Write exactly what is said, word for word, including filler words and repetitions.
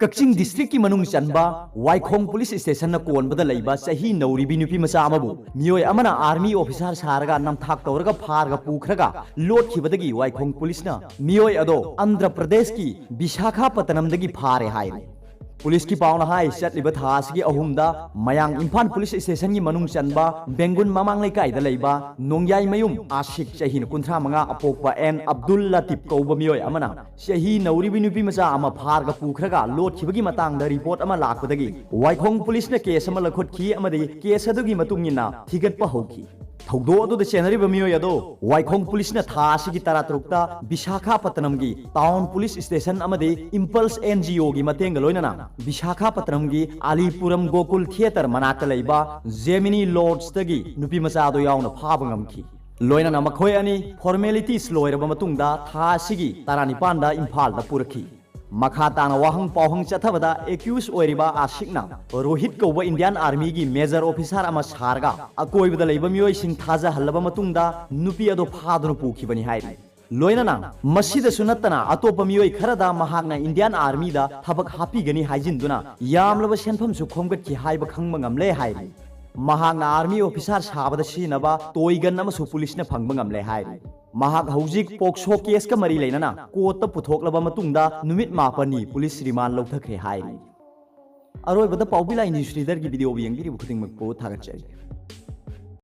ꯀꯛꯆꯤꯡ ꯗꯤꯁꯇ꯭ꯔꯤꯛꯀꯤ ꯃꯅꯨꯡ ꯆꯟꯕ ꯋꯥꯏꯈꯣꯡ ꯄꯨꯂꯤꯁ ꯁ꯭ꯇꯦꯁꯟꯅ ꯀꯣꯟꯕꯗ ꯂꯩꯕ ꯆꯍꯤ ꯅꯧꯔꯤꯕꯤ ꯅꯨꯄꯤ ꯃꯆꯥ ꯑꯃꯕꯨ ꯃꯤꯑꯣꯏ ꯑꯃꯅ ꯑꯥꯔꯃꯤ ꯑꯣꯐꯤꯁꯥꯔ ꯁꯥꯔꯒ ꯅꯝꯊꯥꯛ ꯇꯧꯔꯒ ꯐꯥꯔꯒ ꯄꯨꯈ꯭ꯔꯒ ꯂꯣꯠꯈꯤꯕꯗꯒꯤ ꯋꯥꯏꯈꯣꯡ ꯄꯨꯂꯤꯁꯅ ꯃꯤꯑꯣꯏ ꯑꯗꯣ ꯑꯟꯙ꯭ꯔ ꯄ꯭ꯔꯗꯦꯁꯀꯤ ꯕꯤꯁꯥꯈꯥꯄꯇꯅꯝꯗꯒꯤ ꯐꯥꯔꯦ ꯍꯥꯏꯔꯤ꯫ ꯄꯨꯂꯤꯁꯀꯤ ꯄꯥꯎꯅ ꯍꯥꯏ, ꯆꯠꯂꯤꯕ ꯊꯥ ꯑꯁꯤꯒꯤ ꯑꯍꯨꯝꯗ ꯃꯌꯥꯡ ꯏꯝꯐꯥꯜ ꯄꯨꯂꯤꯁ ꯁ꯭ꯇꯦꯁꯟꯒꯤ ꯃꯅꯨꯡ ꯆꯟꯕ ꯕꯦꯡꯒꯨꯟ ꯃꯃꯥꯡ ꯂꯩꯀꯥꯏꯗ ꯂꯩꯕ ꯅꯣꯡꯌꯥꯏꯃꯌꯨꯝ ꯑꯥꯁꯤꯛ, ꯆꯍꯤꯅ ꯀꯨꯟꯊ꯭ꯔꯥ ꯃꯉꯥ, ꯑꯄꯣꯛꯄ ꯑꯦꯟ ꯑꯕꯗꯨꯜ ꯂꯇꯤꯞ ꯀꯧꯕ ꯃꯤꯑꯣꯏ ꯑꯃꯅ ꯆꯍꯤ ꯅꯧꯔꯤꯕꯤ ꯅꯨꯄꯤ ꯃꯆꯥ ꯑꯃ ꯐꯥꯔꯒ ꯄꯨꯈ꯭ꯔꯒ ꯂꯣꯠꯈꯤꯕꯒꯤ ꯃꯇꯥꯡꯗ ꯔꯤꯄꯣꯔꯠ ꯑꯃ ꯂꯥꯛꯄꯗꯒꯤ ꯋꯥꯏꯈꯣꯡ ꯄꯨꯂꯤꯁꯅ ꯀꯦꯁ ꯑꯃ ꯂꯧꯈꯠꯈꯤ ꯑꯃꯗꯤ ꯀꯦꯁ ꯑꯗꯨꯒꯤ ꯃꯇꯨꯡ ꯏꯟꯅ ꯊꯤꯒꯠꯄ ꯍꯧꯈꯤ꯫ ꯊꯧꯗꯣꯛ ꯑꯗꯨꯗ ꯆꯦꯟꯅꯔꯤꯕ ꯃꯤꯑꯣꯏ ꯑꯗꯨ ꯋꯥꯏꯈꯣꯡ ꯄꯨꯂꯤꯁꯅ ꯊꯥ ꯑꯁꯤꯒꯤ ꯇꯔꯥꯇꯔꯨꯛꯇ ꯕꯤꯁꯥꯈꯥꯄꯇꯅꯝꯒꯤ ꯇꯥꯎꯟ ꯄꯨꯂꯤꯁ ꯁ꯭ꯇꯦꯁꯟ ꯑꯃꯗꯤ ꯏꯝꯄꯜꯁ ꯑꯦꯟ ꯖꯤ ꯑꯣꯒꯤ ꯃꯇꯦꯡꯒ ꯂꯣꯏꯅꯅ ꯕꯤꯁꯥꯈꯥꯄꯇꯅꯝꯒꯤ ꯑꯂꯤꯄꯨꯔꯝ ꯒꯣꯀꯨꯜ ꯊꯤꯌꯦꯇꯔ ꯃꯅꯥꯛꯇ ꯂꯩꯕ ꯖꯦꯃꯤꯅꯤ ꯂꯣꯗꯖꯇꯒꯤ ꯅꯨꯄꯤ ꯃꯆꯥ ꯑꯗꯨ ꯌꯥꯎꯅ ꯐꯥꯕ ꯉꯝꯈꯤ꯫ ꯂꯣꯏꯅꯅ ꯃꯈꯣꯏ ꯑꯅꯤ ꯐꯣꯔꯃꯦꯂꯤꯇꯤꯁ ꯂꯣꯏꯔꯕ ꯃꯇꯨꯡꯗ ꯊꯥ ꯑꯁꯤꯒꯤ ꯇꯔꯥꯅꯤꯄꯥꯟꯗ ꯏꯝꯐꯥꯜꯗ ꯄꯨꯔꯛꯈꯤ꯫ ꯃꯈꯥ ꯇꯥꯅ ꯋꯥꯍꯪ ꯄꯥꯎꯍꯪ ꯆꯠꯊꯕꯗ ꯑꯦꯀ꯭ꯌꯨꯁ ꯑꯣꯏꯔꯤꯕ ꯑꯥꯁꯤꯛꯅ ꯔꯣꯍꯤꯠ ꯀꯧꯕ ꯏꯟꯗꯤꯌꯥꯟ ꯑꯥꯔꯃꯤꯒꯤ ꯃꯦꯖꯔ ꯑꯣꯐꯤꯁꯥꯔ ꯑꯃ ꯁꯥꯔꯒ ꯑꯀꯣꯏꯕꯗ ꯂꯩꯕ ꯃꯤꯑꯣꯏꯁꯤꯡ ꯊꯥꯖꯍꯜꯂꯕ ꯃꯇꯨꯡꯗ ꯅꯨꯄꯤ ꯑꯗꯨ ꯐꯥꯗꯨꯅ ꯄꯨꯈꯤꯕꯅꯤ ꯍꯥꯏꯔꯤ꯫ ꯂꯣꯏꯅꯅ ꯃꯁꯤꯗꯁꯨ ꯅꯠꯇꯅ ꯑꯇꯣꯞꯄ ꯃꯤꯑꯣꯏ ꯈꯔꯗ ꯃꯍꯥꯛꯅ ꯏꯟꯗꯤꯌꯥꯟ ꯑꯥꯔꯃꯤꯗ ꯊꯕꯛ ꯍꯥꯞꯄꯤꯒꯅꯤ ꯍꯥꯏꯖꯤꯟꯗꯨꯅ ꯌꯥꯝꯂꯕ ꯁꯦꯟꯐꯝꯁꯨ ꯈꯣꯝꯒꯠꯈꯤ ꯍꯥꯏꯕ ꯈꯪꯕ ꯉꯝꯂꯦ ꯍꯥꯏꯔꯤ꯫ ꯃꯍꯥꯛꯅ ꯑꯥꯔꯃꯤ ꯑꯣꯐꯤꯁꯥꯔ ꯁꯥꯕꯗ ꯁꯤꯖꯤꯟꯅꯕ ꯇꯣꯏ ꯒꯟ ꯑꯃꯁꯨ ꯄꯨꯂꯤꯁꯅ ꯐꯪꯕ ꯉꯝꯂꯦ ꯍꯥꯏꯔꯤ꯫ ꯃꯍꯥꯛ ꯍꯧꯖꯤꯛ ꯄꯣꯛꯁꯣ ꯀꯦꯁꯀ ꯃꯔꯤ ꯂꯩꯅꯅ ꯀꯣꯔꯠꯇ ꯄꯨꯊꯣꯛꯂꯕ ꯃꯇꯨꯡꯗ ꯅꯨꯃꯤꯠ ꯃꯥꯄꯟꯅꯤ ꯄꯨꯂꯤꯁ ꯔꯤꯃꯥꯟ ꯂꯧꯊꯈ꯭ꯔꯦ ꯍꯥꯏꯔꯤ꯫ ꯑꯔꯣꯏꯕꯗ ꯄꯥꯎꯕꯤ ꯂꯥꯏ ꯅ꯭ꯌꯨꯁ ꯔꯤꯗꯔꯒꯤ ꯚꯤꯗꯤꯑꯣꯕꯨ ꯌꯦꯡꯕꯤꯔꯤꯕ ꯈꯨꯗꯤꯡꯃꯛꯄꯨ ꯊꯥꯒꯠꯆꯔꯤ꯫